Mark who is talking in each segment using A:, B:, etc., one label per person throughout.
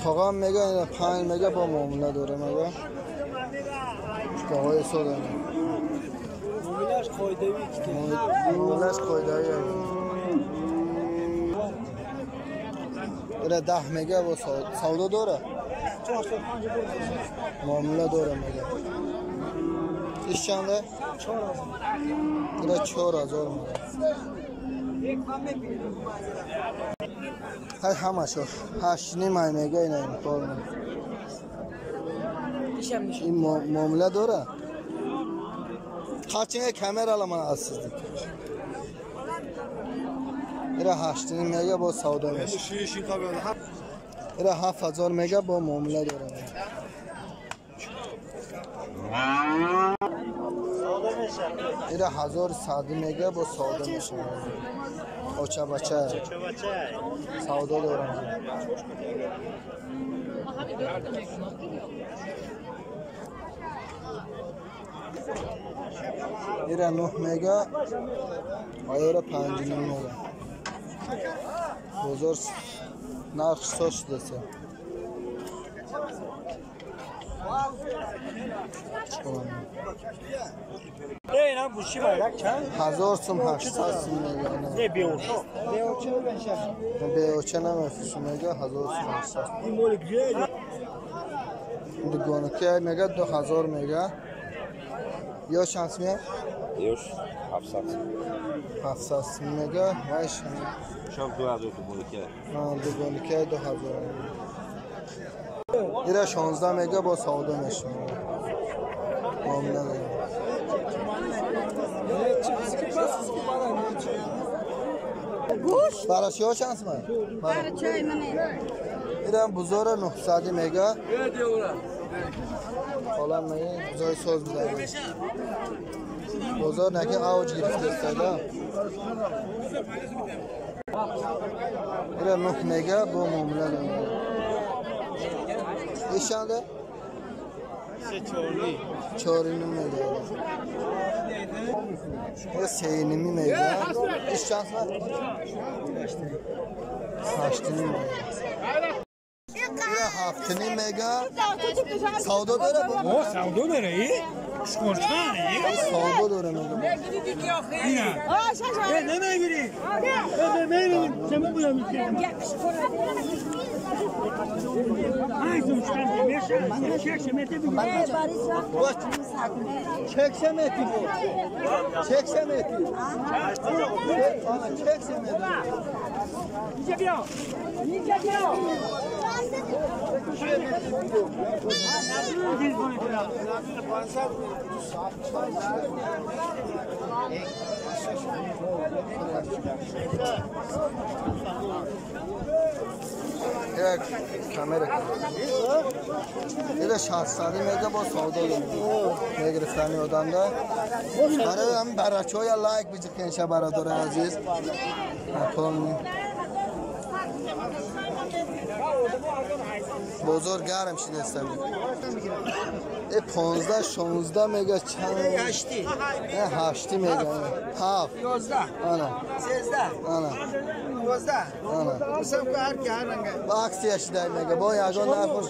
A: Тоғам мега ина 5 мега бо муомила дора мега. Тоғаи сода.
B: Муомилаш қоидавӣ ки.
A: Муомилаш қоидавӣ. Ира 10 мега бо савдо дора?
B: 4-5
A: муомила дора мега. Иш чанде?
B: 4000.
A: Ира 4000 мега. Ҳай ҳамашо 8.5 мега ина имкон. Ин муомила дора? Қачинга камерала ман азсиздик. Ира 8.5 мега бо савдо мешавад. Ира 7000 мега бо муомила дора. Ира 1100 мега бо савдо мешавад. Оча бача. Савдо дорам. Ира 9 мега, айра 5.5 мега. Бозор нарх соз шудаса. Ҳазор сум 800 сум мега.
B: Не беоча. Беоча меша.
A: Беоча намефурӯшам мега 1000 сум 800.
B: Ин моли гӯя.
A: Дугонаки мега 2000 мега. Ё шанс ме?
C: Ёш 700.
A: 700 сум мега. Вайш.
C: Шам 2000 дугонаки.
A: Дугонаки 2000. Ира 16 мега бо савдо мешавад. Муомила дорем. Барашиҳо чанд сум? Ирам бузора 900 мега. Холам мега бузори соз буда. Бозор наки авҷ гирифта. Ира 9 мега бо муомила дорем. Иш чанде? 4.5 мега. 3.5 мега. Иш чанд сум? 8.5 мега. 7.5 мега. Савдо дора?
B: О, савдо дора, э? Шкорчан, э?
A: Савдо дора мега.
B: Ина. Э, намегири. Э, мегири. Чему будам
A: Çeksemeti bu. Çeksemeti. Çeksemeti. Як камера. Ира 600 мега бо савдо мегирифтани одамда. Барои ҳам барачоя лайк биҷиқенша бародари азиз. Бозор гарм шудааст. Э 15 16 мега чанд?
B: 8.
A: 8 мега. 7.
B: 11.
A: Ана.
B: 13.
A: Ана.
B: 12.
A: Ана.
B: Сам ҳар ки ҳар ранга.
A: Бо аксия шуда мега. Бо ягон нарх.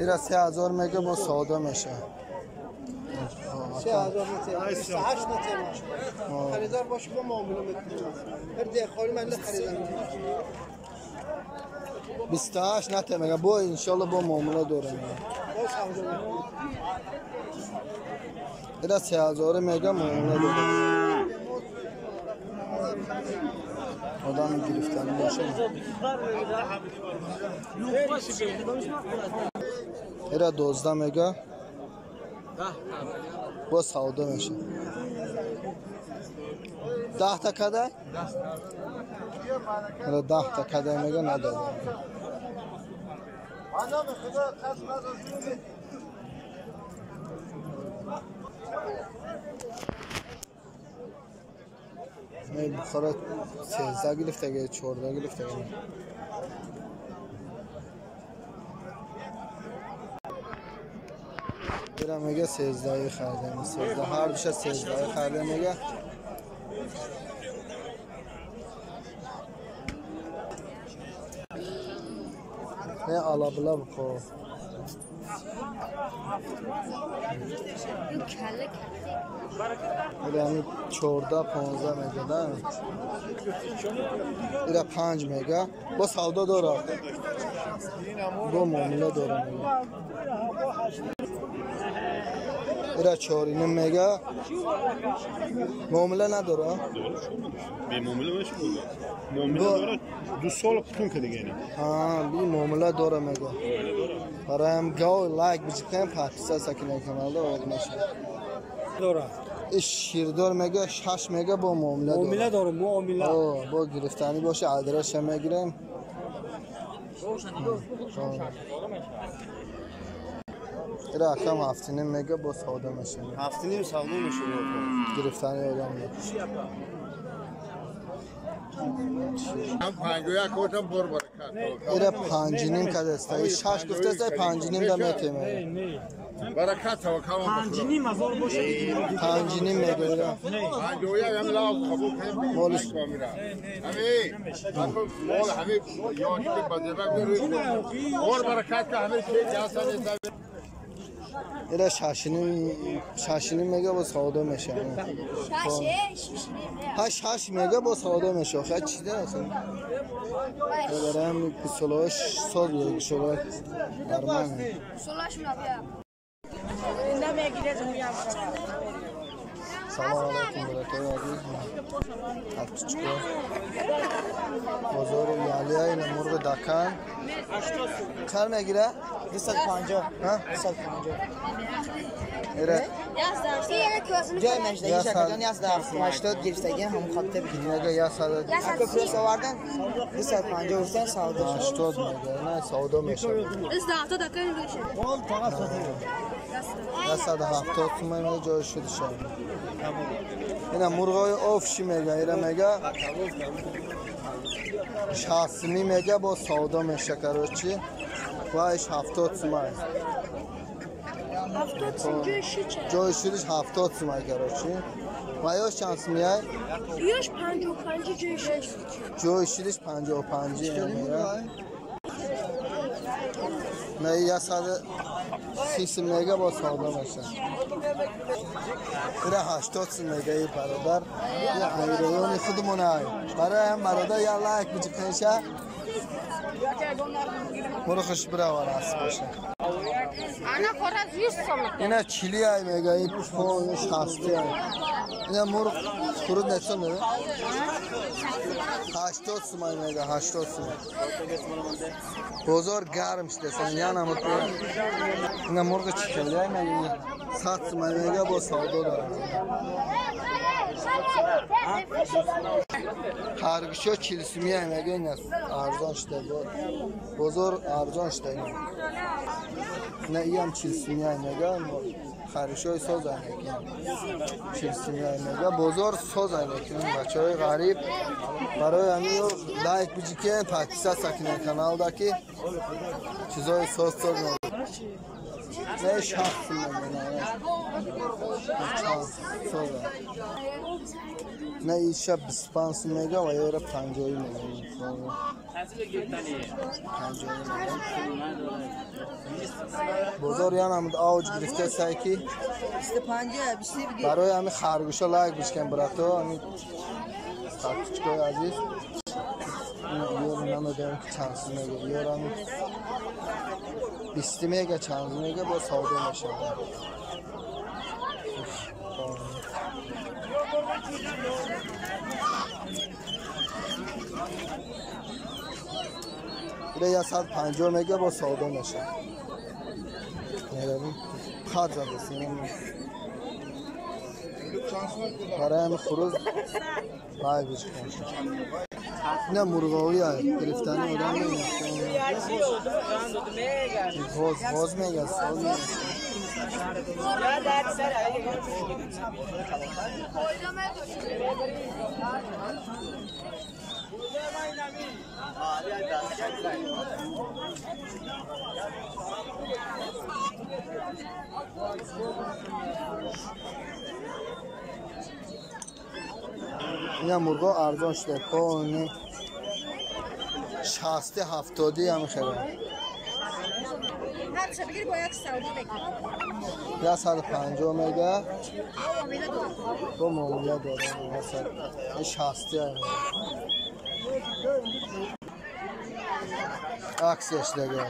A: Ира 3000 мега бо савдо мешавад.
B: 3000 28 нате. Харидор боши бо муомила мекунем. Ҳар деҳқони ман харидор.
A: 28 нате мега. Бо иншалло бо муомила дорем. Ира 3000 мега муомила дорем. Одам гирифтани бошад. Ира 12 мега. Бо савдо мешавад. 10 та кадай? Ира 10 та кадай мега надодам. Бухора 13 гирифтага, 14 гирифтага. Ира мега 13 харидем, 13 ҳар душа 13 харидем мега. Не алабла бخو. یعنی 14 15 مگه ده ایره 5 مگه با سودا داره با معامله داره میگه ایره 4.5 مگه معامله نداره
D: بی معامله نشه معامله داره 2 سال پتون که دیگه یعنی
A: ها بی معامله داره میگه برایم گاو لایک بچکن подписаться кунед каналда ояд мешавад
E: داره
A: شیردار میگه 6 میگه با معامله داره
E: معامله داره معامله
A: با گرفتنی باشه آدرسش میگیریم رقم 7.5 میگه با سودا میشه
B: 7.5 سودا میشه
A: گرفتنی آدم
F: هم 51 گفتم بر برکت
A: ایره 5.5 کده است 6 گفته است 5.5 دم میتیم
F: برکت توکل
E: 5.5 هزار باشه
A: 5.5 میگه
F: 51 هم لاو قبول کنیم
A: مالش
F: همه مال همه یاش که بزرگ اور برکت که همه چیز آسان
A: ایره 6.5 میگه با سودا میشه 6 میگه با سودا میشه خیلی چی ده اصلا برام کسلاش ساز بود کسلاش درمان
G: کسلاش میاد.
A: سلام علیکم برادرای عزیز подписчикҳо бозори Ялия ина мурғи дакан чанд мегира
B: 250
A: ها
B: 250
A: ایره
B: جای مجدگی شکردن 180 گرفتگی هم خاطر بگیر
A: میگه 100
B: اگه پرس آوردن 250 گفتن سودا
A: 80 میگه نه سودا میشه
G: 270 دکان میشه
A: 170 تومن جای شده شد اینا مرغای آفشی میگه اینا میگه 60 میگه با سودا میشه کروچی وایش 70 تومن جای شدش 70 تومن کروچی وایش چند میای
G: یوش 55 جای شدش
A: جای شدش 55 میگه نه 130 میگه با سودا میشه ایره 80 میگه ای برادر یه ایرانی خودمونه برای هم برادر یه لایک بچکنشه برو خوش برو راست باشه اینا چیلی ای میگه این پون 60 ای اینا مرغ خورد نچه میگه 80 سومای میگه 80 سومای بازار گرم شده سن یانم تو اینا مرغ چیلی ای میگه 100 سومای میگه با سودا داره خرگوشا 40 سومی میگه این ارزان شده بازار ارزان شده نه این 40 سومی میگه خرگوشای ساز میگه 40 سومی میگه بازار ساز میگه بچهای غریب برای همین لایک بجیکن подписаться кунед каналда ки чизои соз соз نه 60 میگه ساز نه این شب 25 میگه و یه 50 میگه 50 میگه بازار یان هم اوج گرفته سایکی
B: 25 20 بگیر
A: برای همین خرگوشا لایک بشکن براتو همین подписчикои عزیز یارو نمیدونم که چند میگه یارو 20 میگه چند میگه با سودا میشه ایره 150 میگه با سودا میشه خط زده سینم برای همین خروز لایک بشکن نه مرغاوی های گرفتنی آدم نمیشه باز میگه ساز میگه اینا مرغا ارزان شده پایین 60 70 هم خیلی
H: هر چه بگیری باید سعودی بگیری.
A: 150 мега. Бо муомила дорам. 60. Аксияш дега.